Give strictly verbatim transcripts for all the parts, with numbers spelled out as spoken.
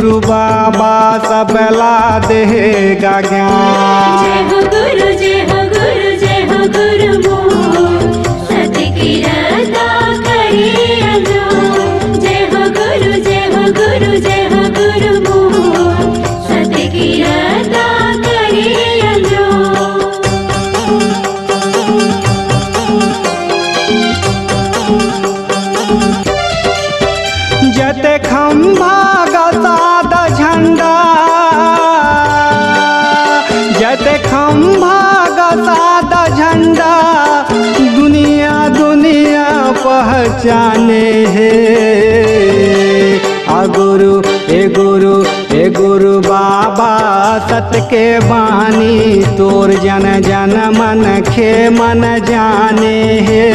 गुरु बाबा सबला देगा ज्ञान। जय हो गुरु, जय हो गुरु, जय हो गुरु मोर। सत की रता करे अलो। जय हो गुरु, जय हो गुरु, जय हो गुरु मोर। सत की रता करे अलो। जते खंभा गा सादा झंडा, जते खंभा गा सादा झंडा, दुनिया दुनिया पहचाने हे। आ गुरु, ए गुरु, ए गुरु बाबा सत के बानी, तोर जन जन मन खे मन जाने हे।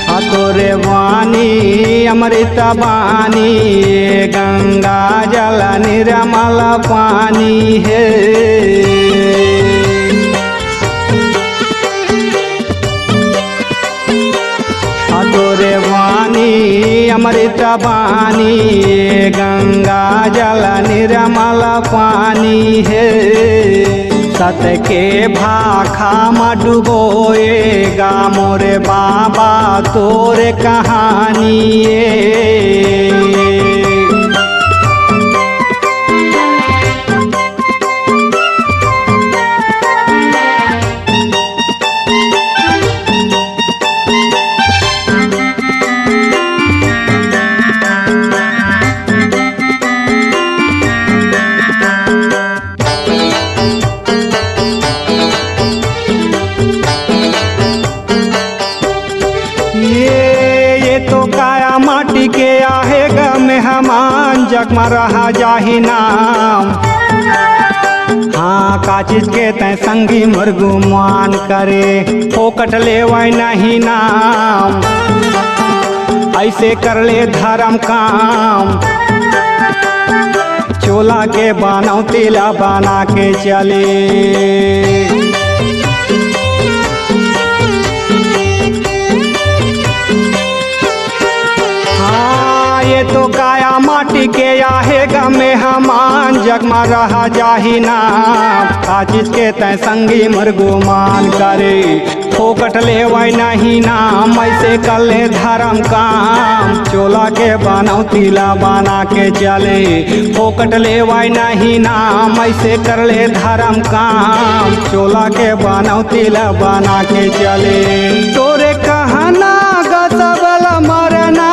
आ तोरे बानी अमृत बानी, गंगा जल निर्मल पानी हे। आ तोरे बानी अमृत बानी, गंगा जल निर्मल पानी हे। सत के भाखा म डुबोएगा मोरे बाबा तोरे कहानी ए। ये, ये तो काया माटी के आहे ग मेहमान, जग म रहा जाही नाम। हाँ, का चीज के तैं संगी मोर गुमान करे, फोकट लेवय नहीं नाम। ऐसे कर ले धर्म काम, चोला के बनौती ला बना के चले। हाँ, ये तो काया माटी के आहे ग मेहमान, जग म रहा जाही नाम। का चीज के तैं संगी मोर गुमान करे, फोकट लेवय नहीं नाम, ऐसे कर ले धर्म काम। चोला के बनौती ला बना के चले, फोकट लेवय नहीं नाम, ऐसे कर ले धर्म काम। चोला के बनौती ला बना के चले, तोरे कहना ग सबला मरना,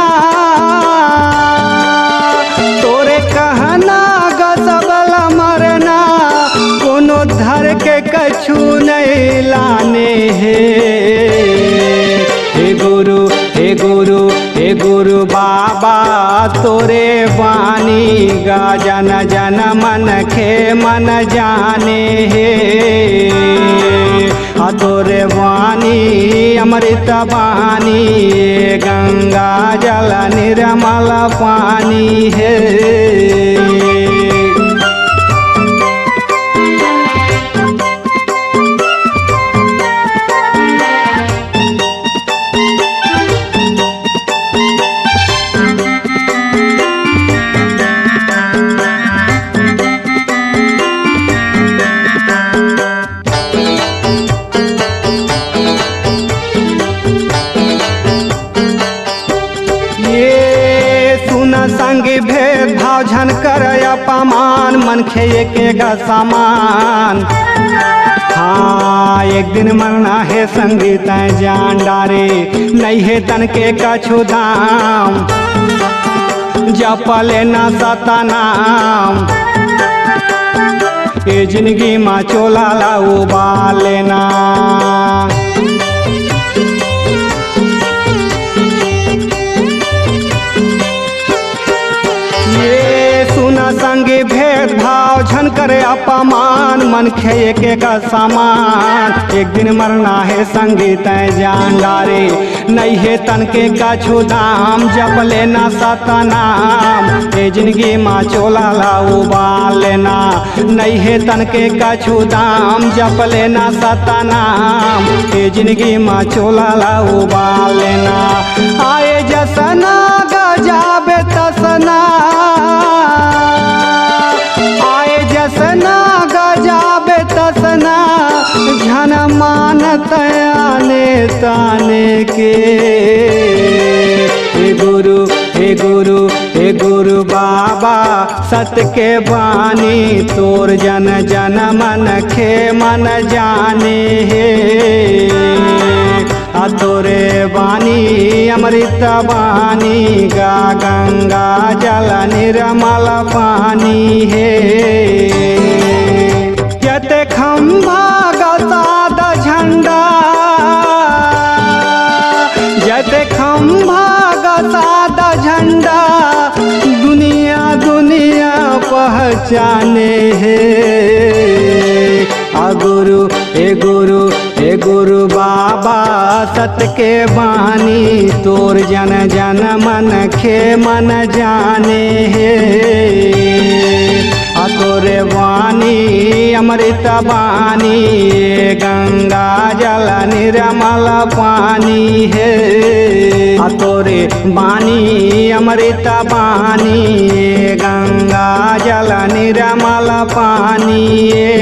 तोरे कहना ग सबला मरना, कोनो धर के कछु नहीं लाने हे। हे गुरु, हे गुरु, हे गुरु बाबा तोरे बानी गा, जन जन मन खे मन जाने हे। आ तोरे बानी अमृत बानी, गंगा जल निर्मल पानी हे। ये सुन संगी भेदभाव झन कर अपमान, मनखे एके ग समान। हाँ, एक दिन मरना हे संगी तैं जान डारे, नहीं हे तन के कछु दाम। जप लेना सतनाम, ए जिंदगी मा चोला ला उबाल लेना। ये सुना संगी भेदभाव झन करे अपमान, मनखे एके ग समान। एक दिन मरना हे संगी तैं जान डारे, नहीं हे तन के कछु दाम। जप लेना सतनाम, ए जिंदगी मा चोला ला उबाल लेना। नहीं हे तन के कछु दाम, जप लेना सतनाम, ए जिंदगी मा चोला ला उबाल लेना। आए जसना ग जाबे तसना, सना गजाबे तसना झन मानत आने ताने के। हे गुरु, हे गुरु, हे गुरु बाबा, सत के बानी तोर जन जन मन खे मन जाने हे। अतोरे बानी अमृत बानी गा, गंगा जल निर्मल पानी हे। जत खंभा गा सादा झंडा, जत खंभा गा सादा झंडा, दुनिया दुनिया पहचाने हे। आ गुरु, ए गुरु, ए गुरु बाबा, सत के बानी तोर जन जन मन खे मन जाने हे। आ तोरे बानी अमृत बानी, ए गंगा जल निर्मल पानी हे। आ तोरे बानी अमृत बानी, ए गंगा जल निर्मल पानी हे।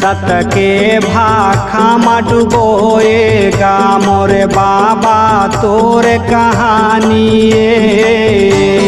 सत के भाखा म डुबोए गा मोरे बाबा तोर कहानी हे।